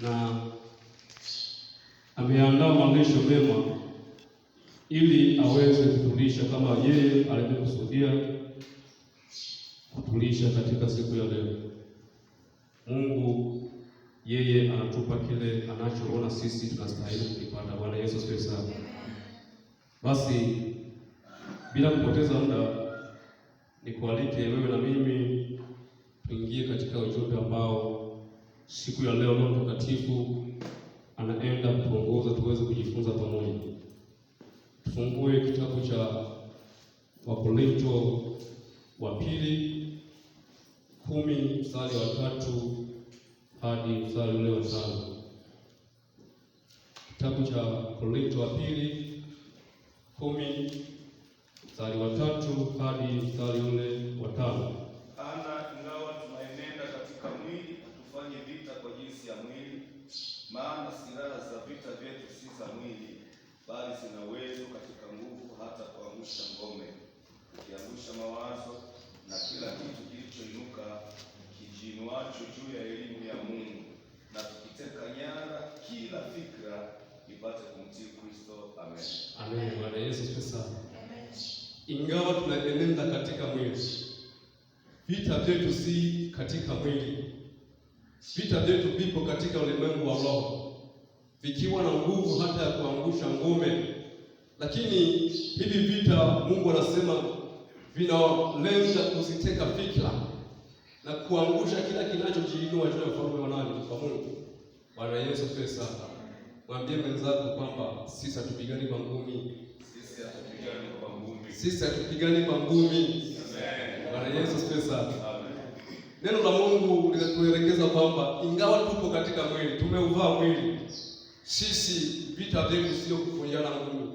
Na ameandaa malisho mema ili aweze kutulisha kama yeye alivyokusudia kutulisha katika siku ya leo. Mungu yeye anatupa kile anachoona sisi tunastahili kukipata. Bwana Yesu asifiwe sana. Basi bila kupoteza muda, nikualike wewe na mimi tuingie katika ujumbe ambao siku ya leo Roho Mtakatifu anaenda kutuongoza tuweze kujifunza pamoja. Tufungue kitabu cha Wakorinto wa pili 10 mstari wa 3 hadi mstari ule wa 5. Kitabu cha Korinto wa pili 10 mstari wa 3 hadi mstari ule wa 5. Ana ingawa tunaenenda katika mwili, hatufanye vita kwa jinsi ya mwili, maana silaha za vita vyetu si za mwili, bali zina uwezo katika nguvu hata kuangusha ngome, tukiangusha mawazo na kila kitu kilichoinuka kijiinuacho juu ya elimu ya Mungu, na tukiteka nyara kila fikra ipate kumtii Kristo. Amen. Amen. Bwana Yesu asifiwe sana. Ingawa tunaenenda katika mwili, vita vyetu si katika mwili. Vita vyetu vipo katika ulimwengu wa roho, vikiwa na nguvu hata ya kuangusha ngome. Lakini hivi vita Mungu anasema vinalenga kuziteka fikra na kuangusha kila kinachojiinua juu ya ufalme wa nani? Wa Mungu. Bwana Yesu asifiwe sana. Mwambie mwenzako kwamba sisi hatupigani kwa ngumi. Sisi hatupigani kwa ngumi. Sisi hatupigani kwa ngumi. Amen. Bwana Yesu asifiwe sana. Amen. Neno la Mungu linatuelekeza kwamba ingawa tupo katika mwili, tumeuvaa mwili, sisi vita vyetu sio kuvunjana ngumi.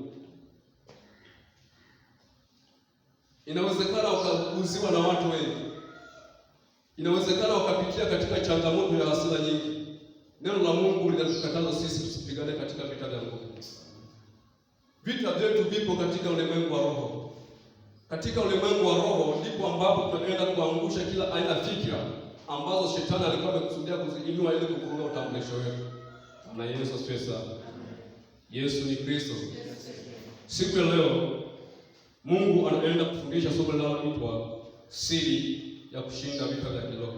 Inawezekana ukaguziwa na watu wengi, inawezekana ukapitia katika changamoto ya hasira nyingi. Neno la Mungu linatukataza sisi tusipigane katika vita vya ngumi. Vita vyetu vipo katika ulimwengu wa roho. Katika ulimwengu wa roho ndipo ambapo tunaenda kuangusha kila aina fikra ambazo shetani alikuwa amekusudia kuziinua ili kuvuruga utambulisho wetu. Bwana Yesu asifiwe sana. Yesu ni Kristo. Siku ya leo Mungu anaenda kufundisha somo linaloitwa siri ya kushinda vita vya kiroho.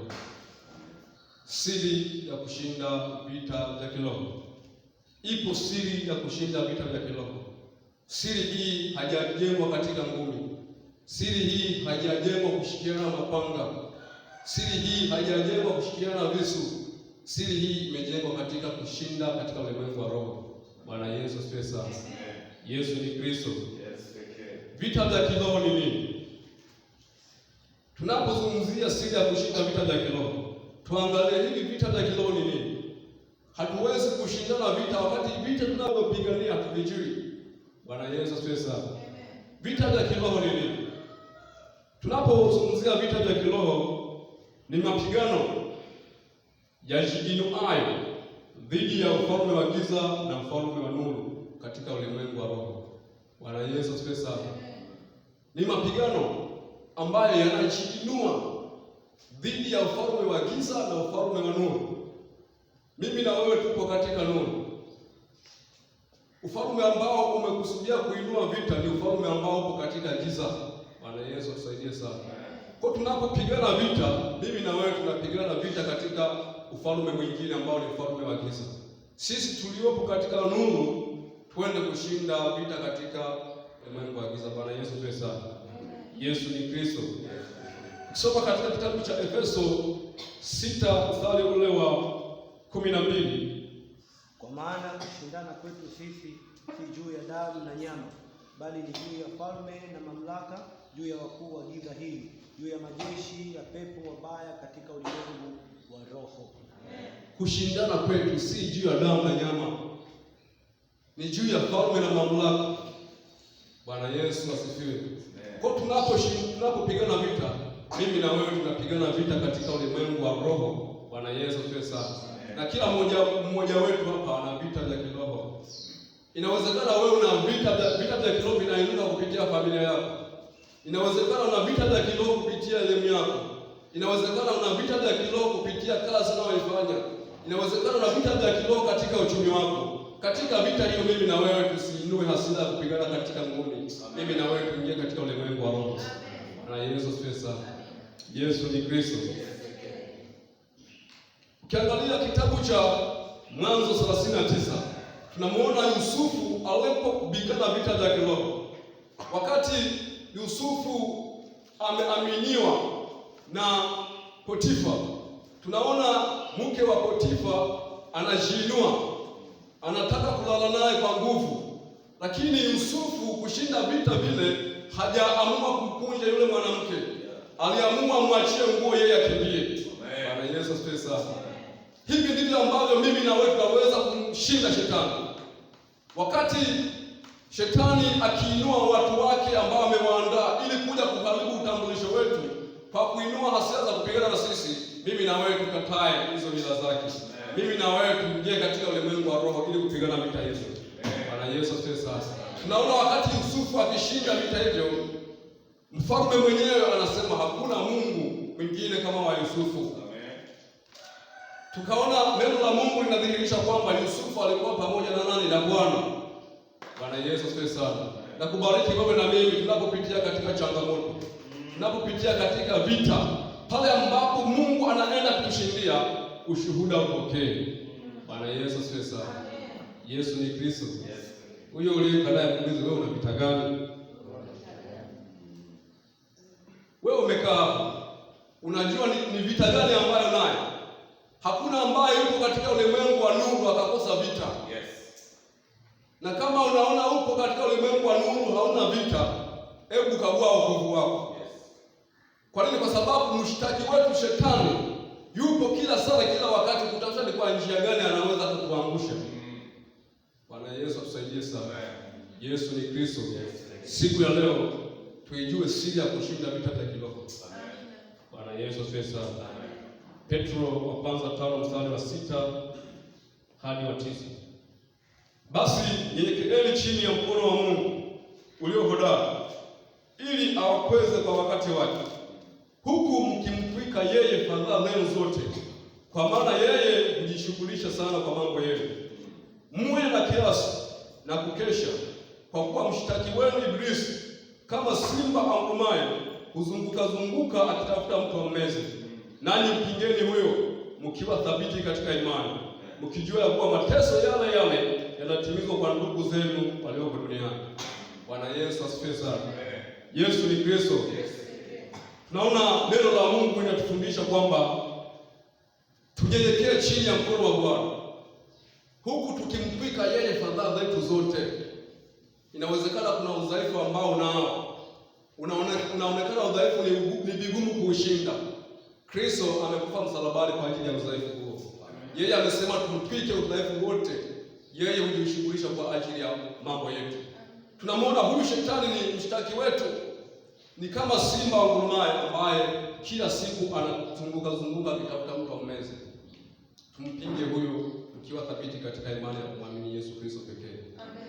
Siri ya kushinda vita vya kiroho. Ipo siri ya kushinda vita vya kiroho. Siri hii haijajengwa katika ngumi. Siri hii haijajengwa kushikiana mapanga. Siri hii haijajengwa kushikiana visu. Siri hii imejengwa katika kushinda katika ulimwengu wa roho. Bwana Yesu asifiwe sana. Yesu ni Kristo. Vita vya kiroho ni nini? Tunapozungumzia siri ya kushinda vita vya kiroho, tuangalie hivi vita vya kiroho ni nini? Hatuwezi kushindana vita wakati vita tunavyopigania hatuvijui. Bwana Yesu asifiwe sana. Vita vya kiroho ni nini? Tunapozungumzia vita vya kiroho ni mapigano yajiinuayo dhidi ya ufalme wa giza na ufalme wa nuru katika ulimwengu wa roho. Bwana Yesu asifiwe sana. Ni mapigano ambayo yanajiinua dhidi ya ufalme wa giza na ufalme wa nuru. Mimi na wewe tupo katika nuru. Ufalme ambao umekusudia kuinua vita ni ufalme ambao upo katika giza. Bwana Yesu atusaidie sana. Kwa tunapopigana vita, mimi na wewe tunapigana vita katika ufalme mwingine ambao ni ufalme wa giza. Sisi tuliopo katika nuru tuende kushinda vita katika ulimwengu wa giza. Bwana Yesu asifiwe sana. Yesu ni Kristo. Kusoma katika kitabu cha Efeso 6 mstari ule wa 12. Kwa maana kushindana kwetu sisi si juu ya damu na nyama, bali ni juu ya falme na mamlaka, juu ya wakuu wa giza hili, juu ya majeshi ya pepo wabaya katika ulimwengu wa roho. Kushindana kwetu si juu ya damu na nyama, ni juu ya falme na mamlaka. Bwana Yesu asifiwe. Kwa tunapopigana vita, mimi na wewe tunapigana vita katika ulimwengu wa roho. Bwana Yesu asifiwe sana. Na kila mmoja wetu hapa ana vita vya kiroho. Inawezekana wewe una vita vya kiroho vinainuka kupitia familia yako. Inawezekana una vita vya kiroho kupitia elimu yako. Inawezekana una vita vya kiroho kupitia kazi unayoifanya. Inawezekana una vita vya kiroho katika uchumi wako. Katika vita hiyo, mimi na wewe tusiinue hasira ya kupigana katika ngumi. Mimi na wewe tuingie katika ulimwengu wa roho. Bwana Yesu asifiwe sana. Yesu ni Kristo. Ukiangalia kitabu cha Mwanzo 39 tunamuona Yusufu alipopigana vita vya kiroho. Wakati Yusufu ameaminiwa na Potifa, tunaona mke wa Potifa anajiinua, anataka kulala naye kwa nguvu, lakini Yusufu kushinda vita vile hajaamua kumkunja yule mwanamke, aliamua mwachie nguo yeye akimbie. Bwana Yesu asifiwe sana. Hivi ndivyo ambavyo mimi na wewe tunaweza kumshinda shetani. Wakati shetani akiinua watu wake ambao amewaandaa ili kuja kuharibu utambulisho wetu kwa kuinua hasira za kupigana na sisi, mimi na wewe tukatae hizo mila zake. Mimi na wewe tuingie katika ulimwengu wa roho ili kupigana vita hizo. Bwana Yesu asifiwe sana. Tunaona wakati Yusufu akishinda vita hivyo, mfalme mwenyewe anasema hakuna Mungu mwingine kama wa Yusufu. Tukaona neno la Mungu linadhihirisha kwamba Yusufu alikuwa pamoja na nani? Na Bwana. Bwana Yesu asifiwe sana. Na kubariki wewe na mimi tunapopitia katika changamoto, tunapopitia katika vita, pale ambapo Mungu anaenda kutushindia, ushuhuda utokee. Bwana Yesu asifiwe sana. Yesu ni Kristo. Huyo uliyekaa naye muulize, wewe una vita gani? Wewe umekaa hapo, unajua ni vita gani ambayo nayo? Hakuna ambaye yuko katika ulimwengu wa nuru akakosa vita. Yes. Na kama unaona upo katika ulimwengu wa nuru hauna vita, hebu kagua wokovu wako. Yes. Kwa nini? Kwa sababu mshtaki wetu shetani yupo kila saa, kila wakati kutafuta ni kwa njia gani anaweza kutuangusha. Bwana Yesu atusaidie sana. Yesu ni Kristo. Siku ya leo tuijue siri ya kushinda vita vya kiroho. Bwana Yesu asifiwe sana. Petro wa kwanza 5 mstari wa 6 hadi wa 9. Basi nyenyekeeni chini ya mkono wa Mungu ulio hodari, ili awakweze kwa wakati wake, huku mkimtwika yeye fadhaa zenu zote, kwa maana yeye hujishughulisha sana kwa mambo yenu. Muwe na kiasi na kukesha, kwa kuwa mshtaki wenu Ibilisi kama simba angurumaye huzunguka zunguka akitafuta mtu ammeze. Nanyi mpingeni huyo, mkiwa thabiti katika imani, mkijua ya kuwa mateso yale yale yanatimizwa kwa ndugu zenu walioko duniani. Bwana Yesu asifiwe sana. Yesu ni Kristo. Tunaona neno la Mungu linatufundisha kwamba tunyenyekee chini ya mkono wa Bwana, huku tukimtwika yeye fadhaa zetu zote. Inawezekana kuna udhaifu ambao unao, unaonekana udhaifu ni vigumu kuushinda. Kristo amekufa msalabani kwa ajili ya udhaifu huo. Yeye amesema tumtwike udhaifu wote. Yeye hujishughulisha kwa ajili ya mambo yetu. Tunamwona huyu shetani ni mshtaki wetu, ni kama simba angurumaye ambaye kila siku anazunguka zunguka akitafuta mtu ammeze. Tumpinge huyo tukiwa thabiti katika imani ya kumwamini Yesu Kristo pekee.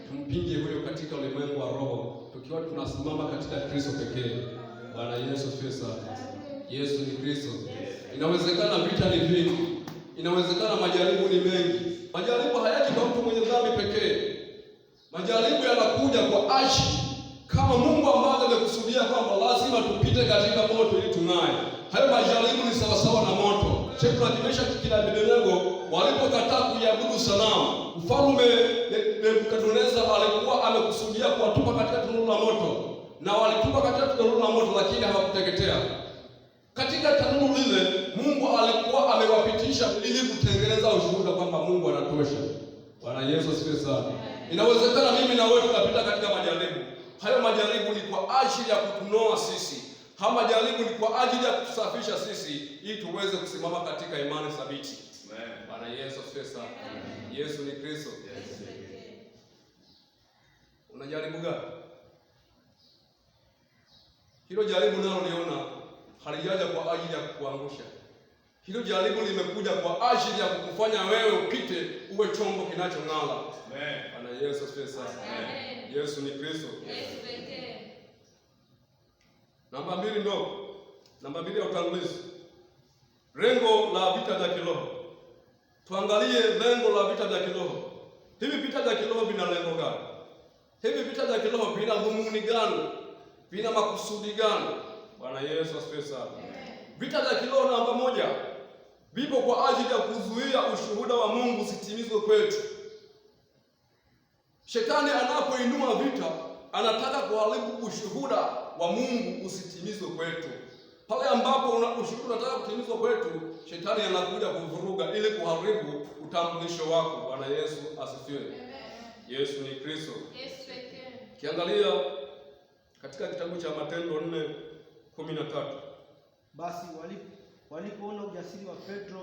Tumpinge huyo katika ulimwengu wa roho tukiwa tunasimama katika Kristo pekee. Bwana Yesu asifiwe sana. Yesu ni Kristo. Inawezekana vita ni vingi, inawezekana majaribu ni mengi. Majaribu hayaji kwa mtu mwenye dhambi pekee. Majaribu yanakuja kwa ajili kama Mungu ambaye amekusudia kwamba lazima tupite katika moto ili tung'ae. Hayo majaribu ni sawasawa na moto. Shadraka, Meshaki na Abednego walipokataa kuiabudu sanamu, mfalme Nebukadneza alikuwa amekusudia kuwatupa katika tanuru la moto, na walitupa katika tanuru la moto, lakini hawakuteketea. Katika tanuru lile Mungu alikuwa amewapitisha ili kutengeneza ushuhuda kwamba Mungu anatosha. Bwana Yesu asifiwe sana. Inawezekana mimi na wewe tunapita katika majaribu. Hayo majaribu ni kwa ajili ya kutunoa sisi. Hayo majaribu ni kwa ajili ya kutusafisha sisi ili tuweze kusimama katika imani thabiti. Bwana Yesu asifiwe sana. Yesu ni Kristo. Unajaribu gani? Hilo jaribu nalo liona halijaja kwa ajili ya kukuangusha. Hilo jaribu limekuja kwa ajili ya kukufanya wewe upite, uwe chombo kinachong'ala. Bwana Yesu asifiwe sana. Yesu ni Kristo. Namba 2 ndogo, namba 2 ya utangulizi, lengo la vita vya kiroho. Tuangalie lengo la vita vya kiroho. Hivi vita vya kiroho vina lengo gani? Hivi vita vya kiroho vina dhumuni gani? Vina makusudi gani? Bwana Yesu asifiwe sana. Vita vya kiroho namba moja, vipo kwa ajili ya kuzuia ushuhuda wa Mungu usitimizwe kwetu. Shetani anapoinua vita, anataka kuharibu ushuhuda wa Mungu usitimizwe kwetu. Pale ambapo ushuhuda unataka kutimizwa kwetu, shetani anakuja kuvuruga ili kuharibu utambulisho wako. Bwana Yesu asifiwe. Yesu ni Kristo. Yesu pekee. Kiangalia katika kitabu cha Matendo 4:13. Basi walipoona ujasiri wa Petro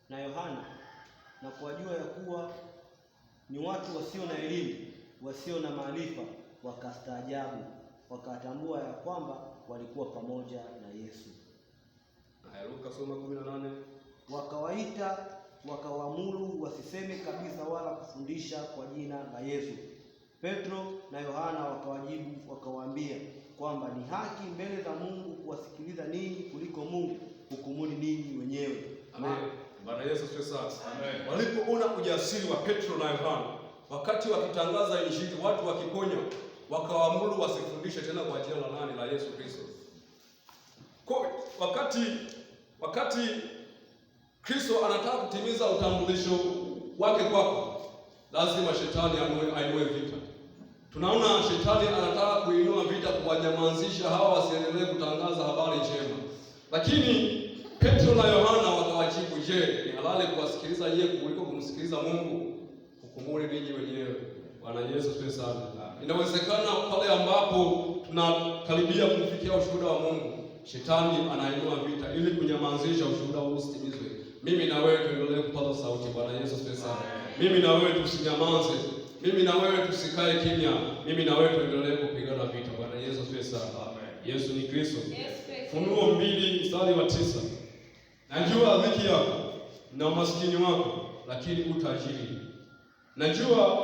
na Yohana na kuwajua ya kuwa ni watu wasio na elimu, wasio na maarifa, wakastaajabu, wakatambua ya kwamba walikuwa pamoja na Yesu. Haya, Luka soma 18. Wakawaita wakawaamuru wasiseme kabisa wala kufundisha kwa jina la Yesu. Petro na Yohana wakawajibu wakawaambia kwamba ni haki mbele za Mungu kuwasikiliza ninyi kuliko Mungu, hukumuni ninyi wenyewe. Amen. Bwana Yesu asifiwe sana. Amen. Walipoona ujasiri wa Petro na Yohana wakati wakitangaza Injili, watu wakiponya, wakawaamuru wasifundishe tena kwa jina la nani? La Yesu Kristo. Kwa wakati Kristo anataka kutimiza utambulisho wake kwako, lazima shetani ainue vita. Tunaona shetani anataka kuinua vita kuwanyamazisha hawa wasiendelee kutangaza habari njema. Lakini Petro na Yohana wakawajibu, je, ni halali kuwasikiliza yeye kuliko kumsikiliza Mungu? Hukumuni ninyi wenyewe. Bwana Yesu asifiwe sana. Inawezekana pale ambapo tunakaribia kufikia ushuhuda wa Mungu, shetani anainua vita ili kunyamazisha ushuhuda huu usitimizwe. Mimi na wewe tuendelee kupaza sauti. Bwana Yesu asifiwe sana. Mimi na wewe tusinyamaze. Mimi na wewe tusikae kimya. Mimi na wewe tuendelee kupigana vita. Bwana Yesu asifiwe sana. Amen. Yesu ni Kristo. Yesu pekee. Funuo 2:9. Najua dhiki yako na umaskini wako, lakini utajiri. Najua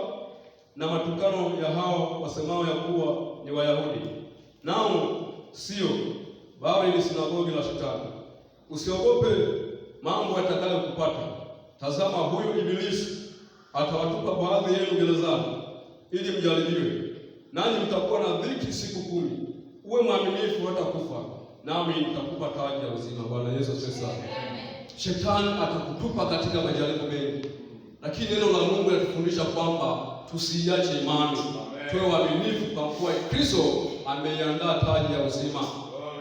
na matukano ya hao wasemao ya kuwa ni Wayahudi, nao sio, bali ni sinagogi la Shetani. Usiogope mambo yatakayokupata. Tazama, huyu Ibilisi atawatupa baadhi yenu gerezani, ili mjaribiwe, nanyi mtakuwa na dhiki siku 10. Uwe mwaminifu hata kufa, nami nitakupa taji ya uzima. Bwana Yesu asifiwe sana. Shetani atakutupa katika majaribu mengi, lakini neno la Mungu linatufundisha kwamba tusiiache imani, tuwe waaminifu kwa kuwa Kristo ameiandaa taji ya uzima.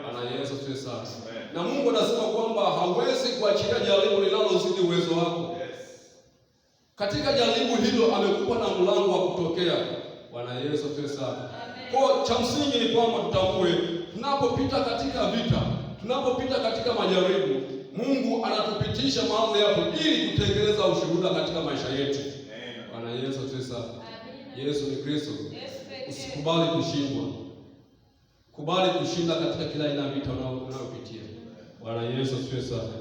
Bwana Yesu asifiwe sana. Na Mungu anasema kwamba hawezi kuachilia jaribu linalozidi uwezo wako. Katika jaribu hilo amekupa na mlango wa kutokea. Bwana Yesu asifiwe sana. Kwa cha msingi ni kwamba tutambue, tunapopita katika vita, tunapopita katika majaribu, Mungu anatupitisha mahali hapo ili kutengeneza ushuhuda katika maisha yetu. Bwana Yesu asifiwe sana. Yesu ni Kristo. Usikubali kushindwa. Kubali kushinda katika kila aina ya vita unayopitia. Bwana Yesu asifiwe sana.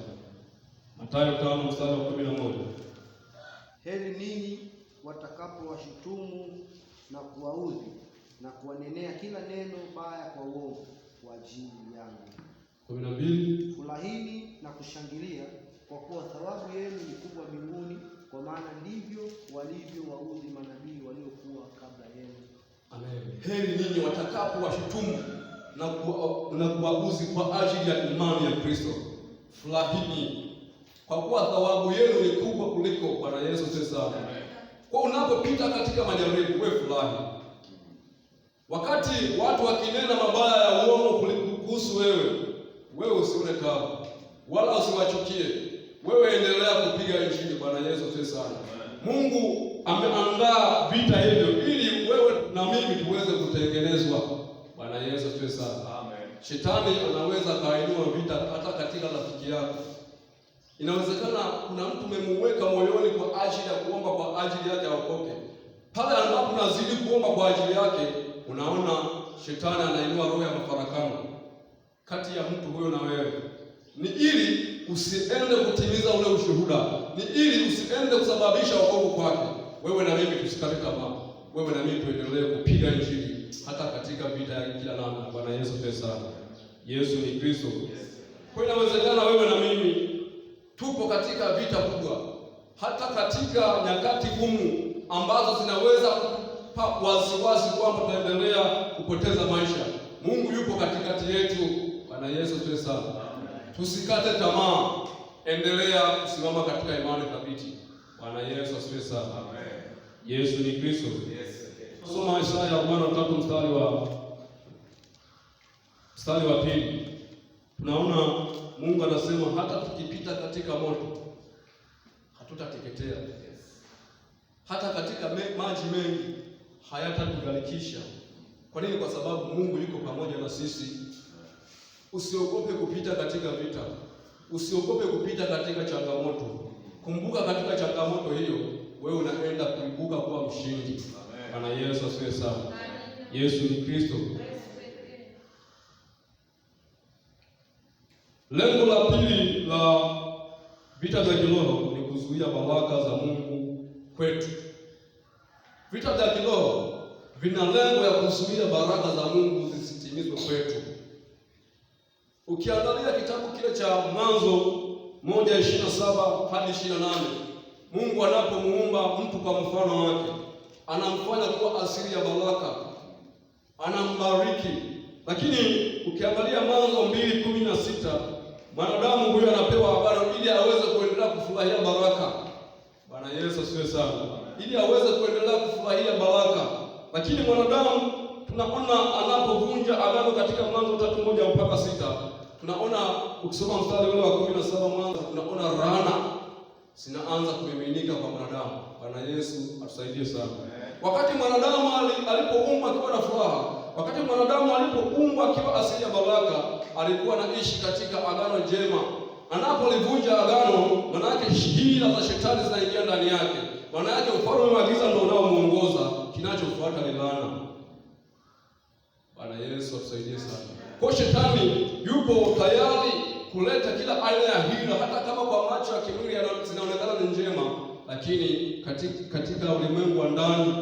Mathayo 5:11. Heri ninyi watakapowashutumu na kuwaudhi na kuwanenea kila neno baya kwa uongo kwa ajili yangu. 12. Furahini na kushangilia, kwa kuwa thawabu yenu ni kubwa mbinguni, kwa maana ndivyo walivyowaudhi manabii waliokuwa kabla yenu. Amen. Heri ninyi watakapowashutumu na kuwaudhi kwa ajili ya imani ya Kristo. Furahini kwa kuwa thawabu yenu ni kubwa kuliko. Bwana Yesu asifiwe sana. Kwa unapopita katika majaribu, wewe furahi. Wakati watu wakinena mabaya ya uongo kuhusu wewe, wewe usione taabu wala usiwachukie. Wewe endelea kupiga injili. Bwana Yesu asifiwe sana. Mungu ameandaa vita hivyo ili wewe na mimi tuweze kutengenezwa. Bwana Yesu asifiwe sana. Amen. Shetani anaweza kainua vita hata katika rafiki yako. Inawezekana kuna mtu umemuweka moyoni kwa ajili ya kuomba kwa ajili yake aokoke. Pale ambapo unazidi kuomba kwa ajili yake, unaona shetani anainua roho ya mafarakano kati ya mtu huyo na wewe. Ni ili usiende kutimiza ule ushuhuda, ni ili usiende kusababisha wokovu kwake. Wewe na mimi tusikate tamaa. Wewe na mimi tuendelee kupiga injili hata katika vita ya kila namna. Bwana Yesu asifiwe sana. Yesu ni Kristo. Kwa inawezekana wewe na mimi tupo katika vita kubwa. Hata katika nyakati gumu ambazo zinaweza kupa wasiwasi kwamba tutaendelea kupoteza maisha, Mungu yupo katikati yetu. Bwana Yesu asifiwe sana. Tusikate tamaa, endelea kusimama katika imani thabiti. Bwana Yesu asifiwe sana. Amen. Yesu ni Kristo. Yes. Soma Isaya 43 mstari wa 2. Tunaona Mungu anasema hata tukipita katika moto hatutateketea. Hata katika maji mengi hayatatugharikisha. Kwa nini? Kwa sababu Mungu yuko pamoja na sisi. Usiogope kupita katika vita. Usiogope kupita katika changamoto. Kumbuka katika changamoto hiyo wewe unaenda kuibuka kuwa mshindi. Bwana Yesu asifiwe sana. Yesu ni Kristo. Lengo la pili la vita vya kiroho ni kuzuia baraka za Mungu kwetu. Vita vya kiroho vina lengo ya kuzuia baraka za Mungu zisitimizwe kwetu. Ukiangalia kitabu kile cha Mwanzo 1:27 hadi 28, Mungu anapomuumba mtu kwa mfano wake, anamfanya kuwa asili ya baraka, anambariki. Lakini ukiangalia Mwanzo 2:16, mwanadamu huyo anapewa habari ili aweze kuendelea kufurahia baraka. Bwana Yesu asifiwe sana. Ili aweze kuendelea kufurahia baraka. Lakini mwanadamu tunaona anapovunja agano katika Mwanzo 3:1 mpaka 6, tunaona ukisoma mstari ule wa 17 Mwanzo, tunaona laana zinaanza kumiminika kwa mwanadamu. Bwana Yesu atusaidie sana. Wakati mwanadamu alipoumbwa akiwa na furaha, wakati mwanadamu alipoumbwa akiwa asili ya baraka, alikuwa anaishi katika agano jema. Anapolivunja agano, maana yake hila za shetani zinaingia ndani yake. Maana yake ufalme wa giza ndio unaomuongoza, kinachofuata ni laana. Bwana Yesu atusaidie sana. Kwa shetani yupo tayari kuleta kila aina ya hila, hata kama kwa macho ya kimwili zinaonekana ni njema, lakini katika ulimwengu wa ndani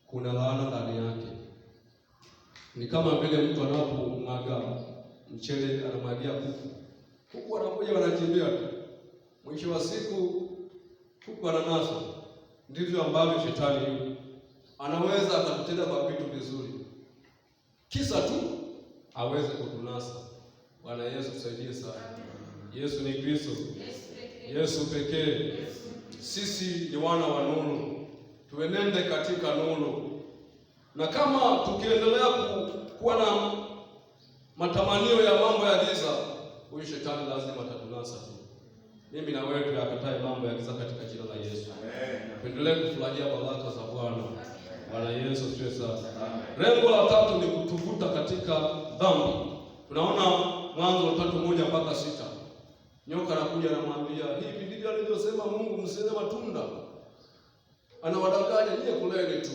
kuna laana ndani yake. Ni kama vile mtu anapomwaga mchele, anamwagia kuku, kuku wanakuja wanakimbia tu, mwisho wa siku kuku ananasa. Ndivyo ambavyo shetani yupo, anaweza akatutenda kwa vitu vizuri, kisa tu aweze kutunasa. Bwana Yesu tusaidie sana. Yesu ni Kristo. Yesu pekee. Sisi ni wana wa nuru, tuenende katika nuru. Na kama tukiendelea kuwa na matamanio ya mambo ya giza, huyu shetani lazima atatunasa tu. Mimi na wewe tuyakatae mambo ya giza katika jina la Yesu. Tuendelee kufurahia baraka za Bwana. Bwana Yesu asifiwe sana. Lengo la tatu ni kutuvuta katika dhambi. Tunaona Mwanzo 3:1 mpaka 6. Nyoka anakuja anamwambia, hivi ndivyo alivyosema Mungu, msile matunda. Anawadanganya, nyie kuleni tu.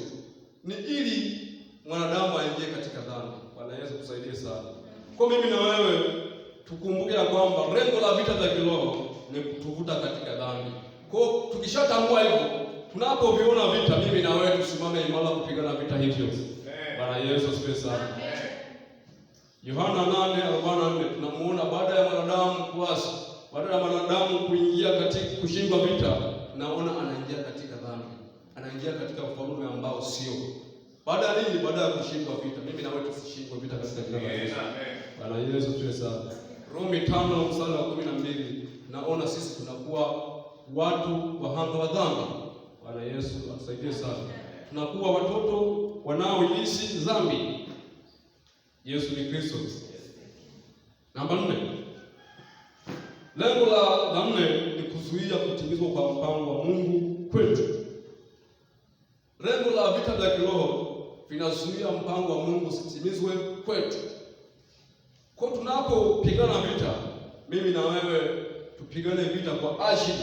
Ni ili mwanadamu aingie katika dhambi. Bwana Yesu tusaidie sana. Kwa mimi na wewe tukumbuke ya kwamba lengo la vita vya kiroho ni kutuvuta katika dhambi. Kwa tukishatambua hivyo, tunapoviona vita, mimi na wewe tusimame imara kupigana vita hivyo. Bwana Yesu asifiwe sana. Yohana 8:44 tunamuona baada ya mwanadamu kuasi, baada ya mwanadamu kuingia katika kushindwa vita, naona anaingia katika dhambi, anaingia katika ufalme ambao sio. Baada ya nini? Baada ya kushindwa vita. Mimi na wewe tusishindwe vita katika jina la Yesu. Bwana Yesu asifiwe sana. Rumi 5:12 naona sisi tunakuwa watu wahanga wa dhambi. Bwana Yesu atusaidie sana. Tunakuwa watoto wanaoishi dhambi. Yesu ni Kristo. Namba 4. Lengo la 4 ni kuzuia kutimizwa kwa mpango wa Mungu kwetu. Lengo la vita vya kiroho vinazuia mpango wa Mungu usitimizwe kwetu. Kwa tunapopigana vita, mimi na wewe tupigane vita kwa ajili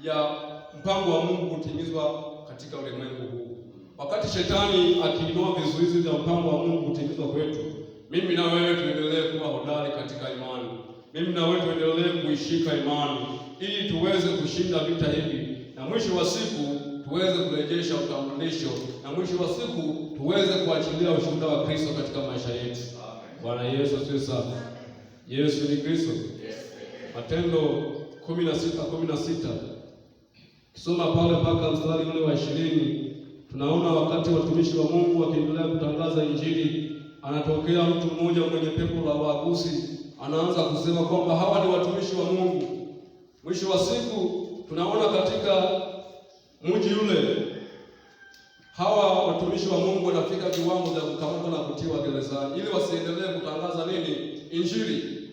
ya mpango wa Mungu kutimizwa katika ulimwengu huu. Wakati shetani akiinua vizuizi vya mpango wa Mungu kutimizwa kwetu, mimi na wewe tuendelee kuwa hodari katika imani. Mimi na wewe tuendelee kuishika imani ili tuweze kushinda vita hivi, na mwisho wa siku tuweze kurejesha utambulisho, na mwisho wa siku tuweze kuachilia ushuhuda wa Kristo katika maisha yetu. Bwana Yesu asifiwe sana. Yesu ni Kristo. Matendo 16:16. Kisoma pale mpaka mstari ule wa 20, tunaona wakati watumishi wa Mungu wakiendelea kutangaza Injili, anatokea mtu mmoja mwenye pepo la uaguzi, anaanza kusema kwamba hawa ni watumishi wa Mungu. Mwisho wa siku tunaona katika mji ule hawa watumishi wa Mungu wanafika viwango vya kukamatwa na kutiwa gerezani ili wasiendelee kutangaza nini? Injili.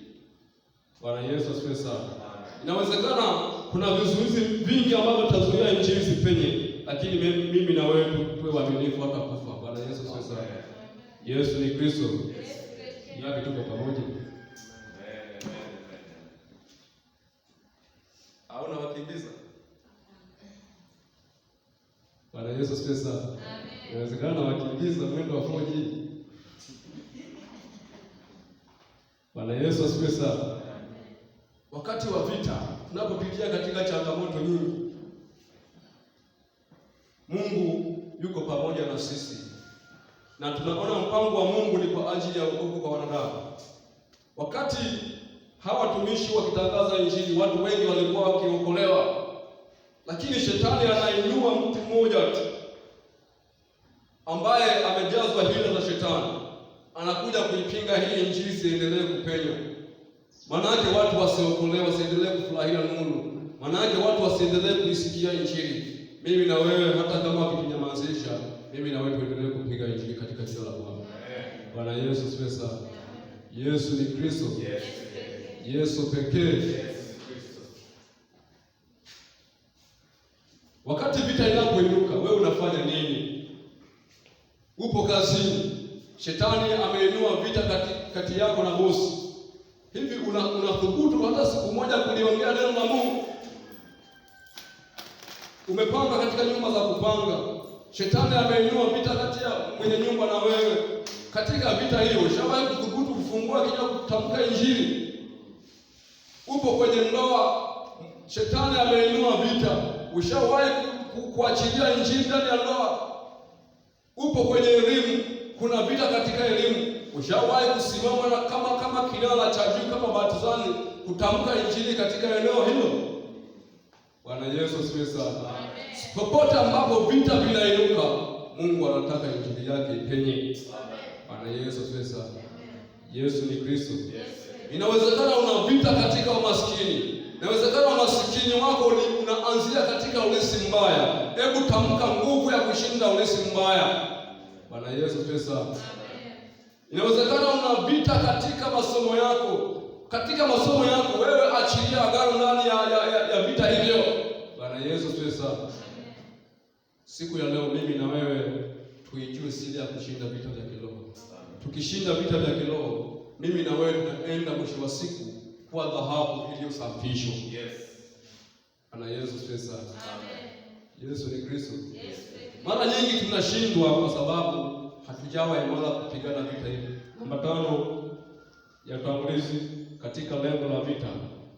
Bwana Yesu asifiwe sana. Inawezekana kuna vizuizi vingi ambavyo vitazuia injili isipenye, lakini mimi na wewe tuwe waaminifu hata kufa. Bwana Yesu asifiwe sana. Yesu ni Kristo. Yapi tuko pamoja? Hauna wakimbiza? Bwana Yesu asifiwe sana. Inawezekana wakimbiza mwendo wa 4G. Bwana Yesu asifiwe sana. Wakati wa vita tunapopitia katika changamoto nyingi, Mungu yuko pamoja na sisi, na tunaona mpango wa Mungu ni kwa ajili ya wokovu kwa wanadamu. Wakati hawa watumishi wakitangaza Injili, watu wengi walikuwa wakiokolewa, lakini shetani anainua mtu mmoja tu ambaye amejazwa hila za shetani, anakuja kuipinga hii Injili isiendelee kupenya. Maana watu wasiokolewa wasiendelee kufurahia nuru. Maana watu wasiendelee kuisikia Injili. Mimi na wewe hata kama wakitunyamazisha, mimi na wewe tuendelee kupiga Injili katika jina la Bwana. Bwana Yesu asifiwe sana. Yesu ni Kristo. Yesu pekee. Wakati vita inapoinuka, wewe unafanya nini? Upo kazini, shetani ameinua vita kati yako na bosi. Hivi unathubutu hata siku moja kuliongea neno la Mungu? Umepanga katika nyumba za kupanga, shetani ameinua vita kati ya mwenye nyumba na wewe. Katika vita hiyo, ushawahi kuthubutu kufungua kinywa kutamka Injili? Upo kwenye ndoa, shetani ameinua vita, ushawahi kuachilia Injili ndani ya ndoa? Upo kwenye elimu, kuna vita katika elimu, ushawahi kusimama na kama kinara cha juu kama batizani kutamka Injili katika eneo hilo? Bwana Yesu asifiwe sana. Popote ambapo vita vinainuka, Mungu anataka Injili yake ipenye. Bwana Yesu asifiwe sana. Yesu ni Kristo. Inawezekana una vita katika umaskini. Inawezekana umaskini wako ni unaanzia katika ulisi mbaya. Hebu tamka nguvu ya kushinda ulisi mbaya. Bwana Yesu asifiwe sana. Inawezekana una vita katika masomo yako. Katika masomo yako wewe achilia agano ndani ya vita hivyo. Bwana Yesu asifiwe sana. Siku ya leo mimi na wewe tuijue siri ya kushinda vita vya kiroho. Tukishinda vita vya kiroho, mimi na wewe tunaenda mwisho wa siku kuwa dhahabu iliyosafishwa. Yes. Bwana Yesu asifiwe sana. Yesu ni Kristo. Mara nyingi tunashindwa kwa sababu hatujawa imara kupigana vita hivi. Namba 5 ya utangulizi katika lengo la vita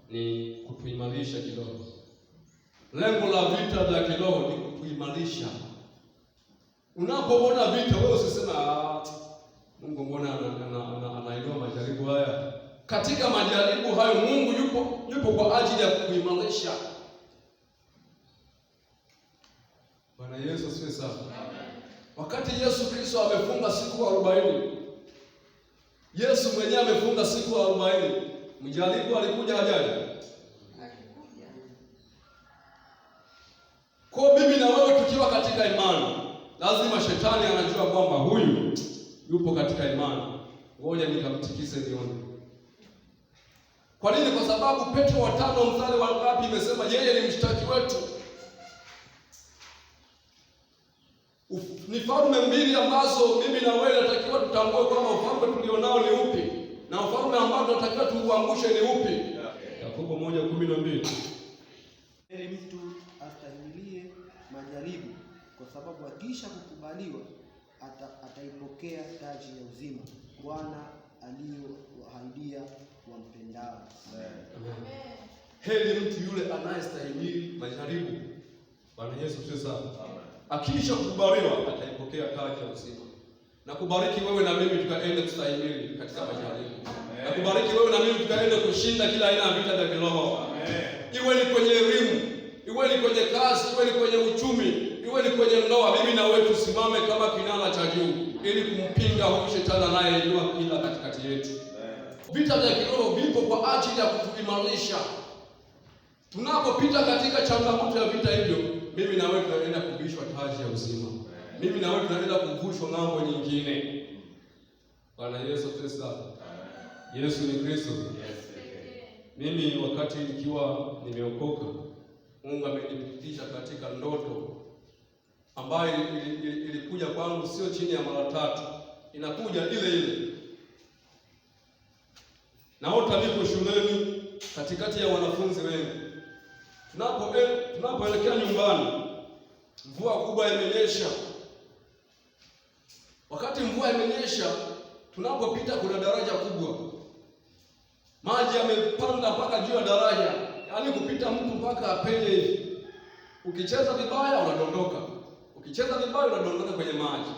ni kutuimarisha kiroho. Lengo la vita vya kiroho ni kutuimarisha. Unapoona vita wewe usisema Mungu mbona anainua majaribu haya. Katika majaribu hayo Mungu yupo kwa ajili ya kukuimarisha. Bwana Yesu asifiwe sana. Wakati Yesu Kristo amefunga siku 40, Yesu mwenyewe amefunga siku 40, mjaribu alikuja hajaja? Kwa mimi na wewe tukiwa katika imani, lazima shetani anajua kwamba huyu yupo katika imani, ngoja nikamtikise nione. Kwa nini? Kwa sababu Petro wa 5 mstari wa ngapi imesema yeye ni mshtaki wetu. Ni falme mbili ambazo mimi na wewe natakiwa tutambue kwamba ufalme tulionao ni upi na ufalme ambao tunatakiwa tuuangushe ni upi. Yakobo 1:12. Heri mtu astahimilie majaribu, kwa sababu akisha kukubaliwa ataipokea taji ya uzima Bwana aliyowaahidia wampendao. Amen. Heri mtu yule anayestahimili majaribu. Bwana Yesu asifiwe sana. Akisha kukubaliwa ataipokea taji ya uzima. Na kubariki wewe na mimi tukaende kustahimili katika majaribu. Na kubariki wewe na mimi tukaende kushinda kila aina ya vita vya kiroho. Iwe ni kwenye elimu, iwe ni kwenye kazi, iwe ni kwenye uchumi, iwe ni kwenye ndoa, mimi na wewe tusimame kama kinara cha juu ili kumpinga huyu shetani anayeinua kila katikati yetu. Vita vya kiroho vipo kwa ajili ya kutuimarisha. Tunapopita katika changamoto ya vita hivyo, mimi na wewe tunaenda kuvishwa taji ya uzima. Mimi na wewe tunaenda kuvushwa ng'ambo nyingine. Bwana Yesu Kristo. Yesu ni Kristo. Mimi wakati nikiwa nimeokoka, Mungu amenipitisha katika ndoto ambayo ilikuja kwangu sio chini ya mara tatu, inakuja ile ile. Naota niko shuleni katikati ya wanafunzi wengi. Tunapoelekea nyumbani, mvua kubwa imenyesha. Wakati mvua imenyesha, tunapopita kuna daraja kubwa, maji yamepanda mpaka juu ya daraja, yaani kupita mtu mpaka apenye hivi. Ukicheza vibaya unadondoka, ukicheza vibaya unadondoka kwenye maji.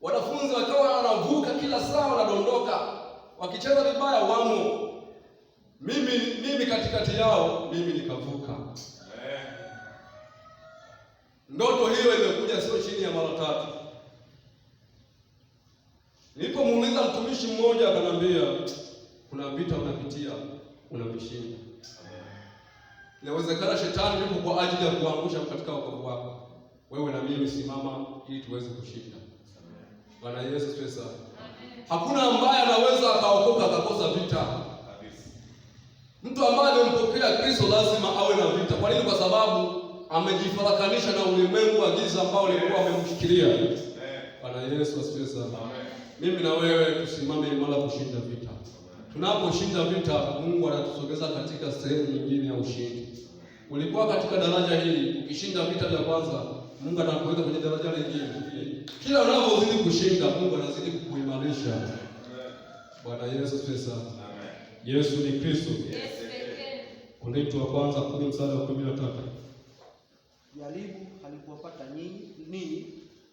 Wanafunzi wakawa wanavuka kila saa wanadondoka, wakicheza vibaya wamo. Mimi katikati yao, mimi nikavuka. Ndoto hiyo imekuja sio chini ya mara tatu. Nilipomuuliza mtumishi mmoja akanambia, kuna vita unapitia, unavishinda. Inawezekana shetani yupo kwa ajili ya kuangusha katika wokovu wako. Wewe na mimi simama ili tuweze kushinda. Bwana Yesu asifiwe sana. Hakuna ambaye anaweza akaokoka akakosa vita. Mtu ambaye amempokea Kristo lazima awe na vita. Kwa nini? Kwa sababu amejifarakanisha na ulimwengu wa giza ambao ulikuwa amemshikilia. Bwana Yesu asifiwe sana. Mimi na wewe tusimame imara kushinda vita. Tunaposhinda vita, Mungu anatusogeza katika sehemu nyingine ya ushindi. Ulikuwa katika daraja hili, ukishinda vita vya kwanza, Mungu anakuweka kwenye daraja lingine. Kila unapozidi kushinda, Mungu anazidi kukuimarisha. Bwana Yesu asifiwe sana. Yesu ni Kristo. Korinto wa kwanza 10:13. Jaribu halikuwapata ninyi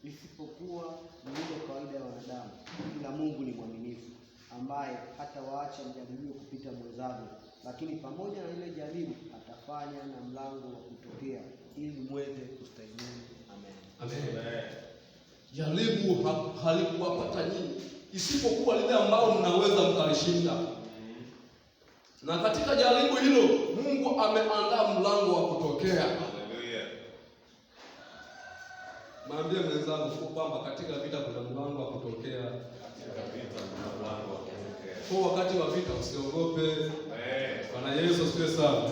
isipokuwa lililo kawaida ya wanadamu, ila Mungu ni mwaminifu, ambaye hatawaacha mjaribiwe kupita mwezavyo, lakini pamoja na ile jaribu atafanya na mlango wa kutokea, ili muweze kustahimili. Amen. Amen. Jaribu halikuwapata nyinyi isipokuwa lile ambalo mnaweza mkalishinda. Na katika jaribu hilo Mungu ameandaa mlango wa kutokea. Haleluya. Mwambie mwenzako kwamba katika vita kuna mlango wa kutokea. Katika vita kuna mlango wa kutokea. Kwa wakati wa vita usiogope. Amen. Bwana Yesu asifiwe sana.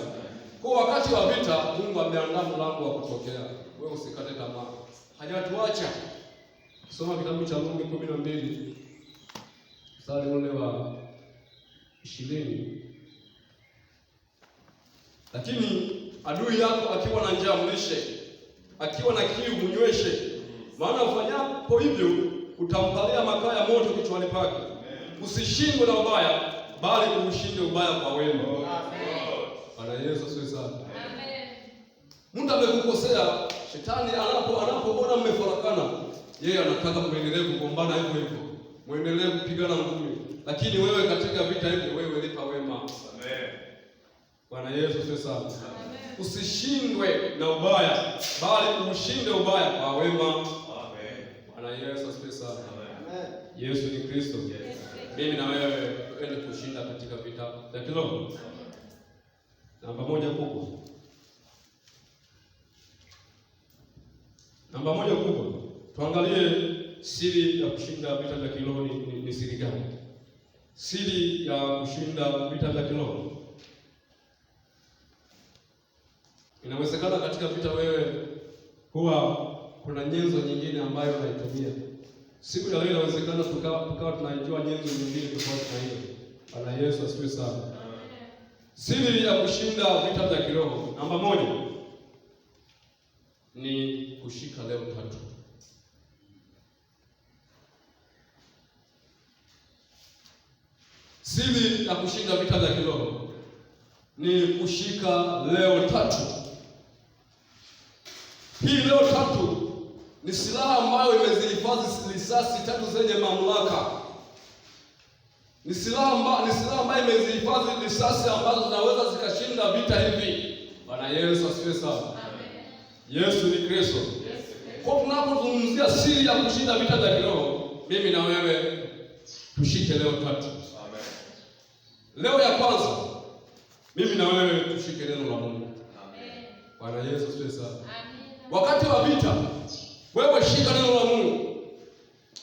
Kwa wakati wa vita Mungu ameandaa mlango wa kutokea. Wewe usikate tamaa. Hajatuacha. Soma kitabu cha Warumi 12 mstari ule wa 20. Lakini adui yako akiwa na njaa mlishe, akiwa na kiu mnyweshe, maana ufanyapo hivyo utampalia makaa ya moto kichwani pake. Usishindwe na ubaya, bali uushinde ubaya kwa wema. Bwana Yesu asifiwe sana. Mtu amekukosea, shetani anapoona mmefarakana, yeye anataka muendelee kugombana hivyo hivyo, muendelee kupigana ngumi, lakini wewe katika vita hivyo, wewe lipa wema. Amen. Bwana Yesu asifiwe sana. Usishindwe na ubaya, bali uushinde ubaya kwa wema. Amen. Bwana Yesu asifiwe sana. Amen. Yesu ni Kristo. Mimi na wewe tuende kushinda katika vita vya kiroho. Namba moja kubwa. Namba moja kubwa. Tuangalie siri ya kushinda vita vya kiroho ni siri gani? Siri ya kushinda vita vya kiroho. Inawezekana katika vita wewe huwa kuna nyenzo nyingine ambayo unaitumia. Siku ya leo inawezekana tukawa tunaijua nyenzo nyingine tofauti na hiyo. Bwana Yesu asifiwe sana. Siri ya kushinda vita vya kiroho namba moja ni kushika leo tatu. Siri ya kushinda vita vya kiroho ni kushika leo tatu. Hii leo tatu ni silaha ambayo imezihifadhi risasi tatu zenye mamlaka. Ni silaha ambayo imezihifadhi risasi ambazo zinaweza zikashinda vita hivi. Bwana Yesu asifiwe sana. Yesu ni Kristo. Kwa tunapozungumzia siri ya kushinda vita vya kiroho, mimi na wewe tushike leo tatu. Amen. Leo ya kwanza, mimi na wewe tushike neno la Mungu. Amen. Bwana Yesu asifiwe sana. Wakati wa vita, wewe shika neno la Mungu,